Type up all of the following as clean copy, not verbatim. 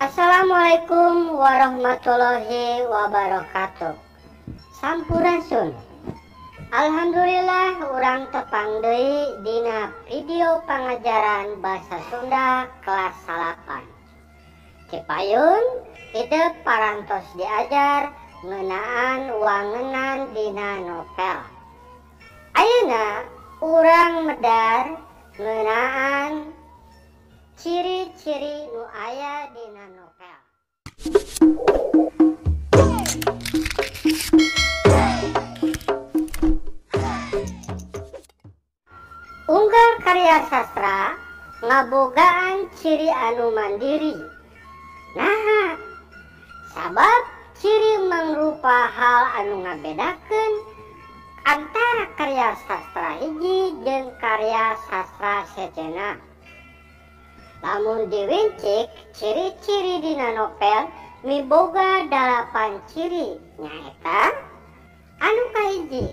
Assalamualaikum warahmatullahi wabarakatuh. Sampurasun. Alhamdulillah urang tepang deui dina video pangajaran bahasa Sunda kelas 8. Cipayun itu parantos diajar ngeunaan wangenan dina novel. Ayeuna urang medar ngeunaan ciri-ciri nu aya dina novel. Unggal karya sastra ngabogaan ciri anu mandiri. Naha, sabab ciri mangrupa hal anu ngabedakeun antara karya sastra hiji jeung karya sastra sejenna. Lamun diwincik, ciri-ciri dina novel miboga 8 ciri, nyaeta anu kahiji,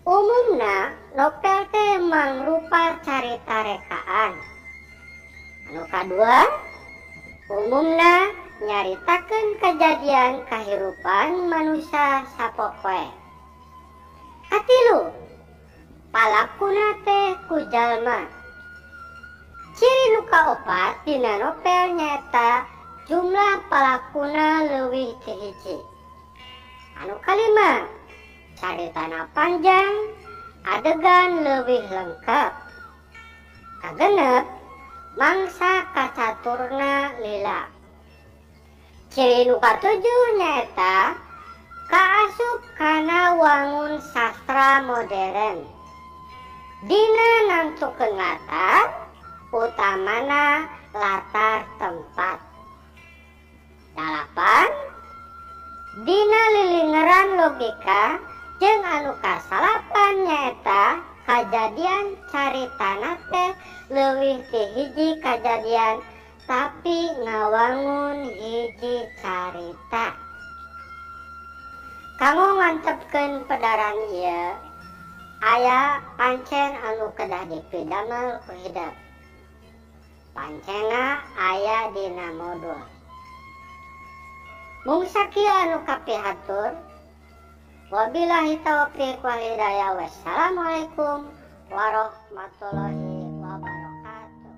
umumna novel teh mangrupa carita rekaan. Anu kadua, umumna nyaritakeun kejadian kahirupan manusia sapopoe. Katilu, palakuna teh ku jalma. Ciri nu kaopat dina novel nyaeta jumlah palakuna leuwih ti hiji. Anu kalima, caritana panjang, adegan leuwih lengkap. Kagenep, mangsa kacaturna lila. Ciri nu katujuh nyaeta kaasup kana wangun sastra modern. Dina nangtukeun latar, utamana latar tempat. 8, dina lilingeran logika jeung anu kasalapan nyaeta kajadian caritana teh leuwih ti hiji kajadian tapi ngawangun hiji carita. Kanggo ngantepkeun pedaran ieu aya pancen anu kedah dipidamel ku hidep. Pancena aya dina modul. Mung sakieu anu kapihatur. Wabillahi taufiq wal hidayah. Wassalamualaikum warahmatullahi wabarakatuh.